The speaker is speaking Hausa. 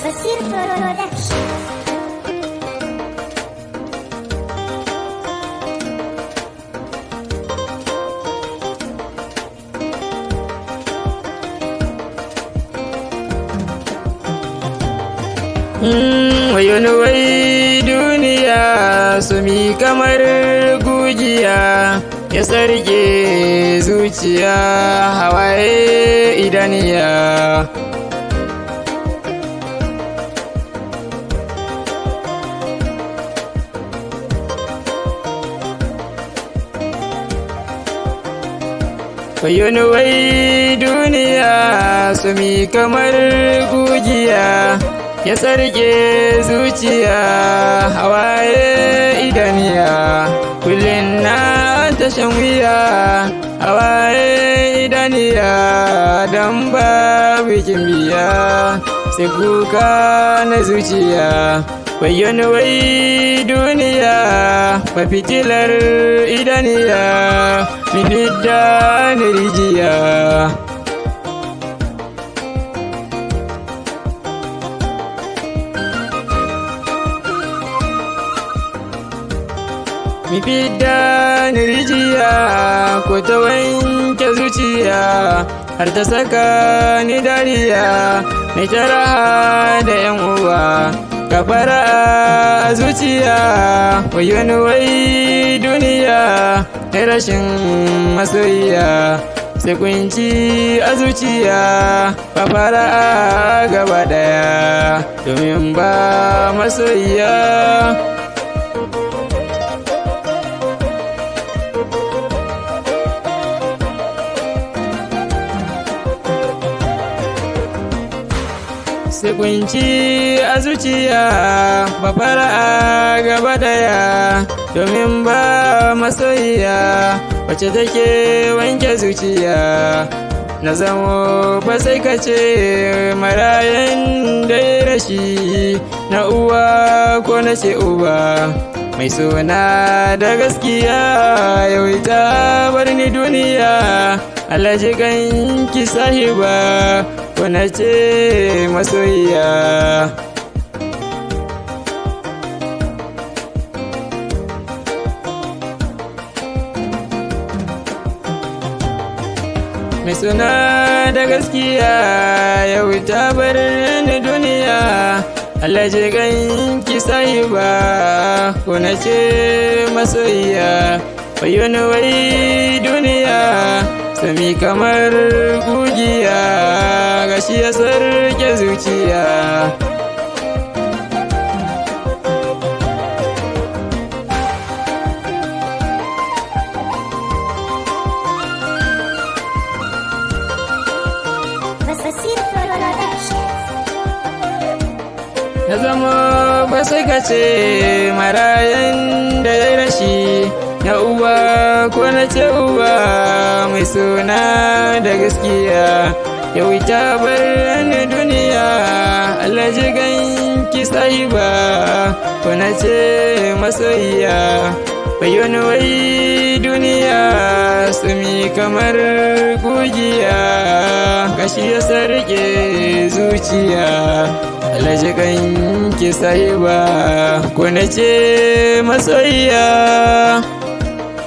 Basir Production. Wayoni wai duniya su mi kamar gujiya ya sarke zuciya hawaye idaniya. Wayoni wai duniya su mi kamar gujiya ya sarke zuciya hawaye idaniya, kullum na tashan wuya hawaye idaniya, don babu biya sai kuka na zuciya. Wayon wai duniya ba fitilar idaniya mifidda ni rijiya. Mi fidda ni rijiya ko ta wanke zuciya har ta saka ni dariya na tara da yan uwa ka fara a zuciya. Wayon wai duniya na rashin masoyiya sai kunci a zuciya ba fara gaba daya domin ba masoyiya. Sai kunci a zuciya ba fara gaba daya domin ba masoyiya wacce take wanke zuciya. Na zamo ba sai ka ce marayan da ya rashi na uwa ko na ce uba mai suna da gaskiya, yau ta bar ni duniya. Alhaji ganki sahiba ko na ce masoyiya. Mai suna da gaskiya yau ta bar ni duniya. Alhaji ganki sahiba ko na ce masoyiya. Wayon wai duniya sami kamar kugiya gashi ya sarke zuciya. Basir Production. Na zama ba sai ka ce marayan da ya rashi na uwa ko na ce uba mai suna da gaskiya, yau ta bar ni duniya. Alhaji ganki sahiba ko na ce masoyiya. Bayon wai duniya sumi kamar kugiya gashi ya sarke zuciya. Alhaji ganki sahiba ko na ce masoyiya.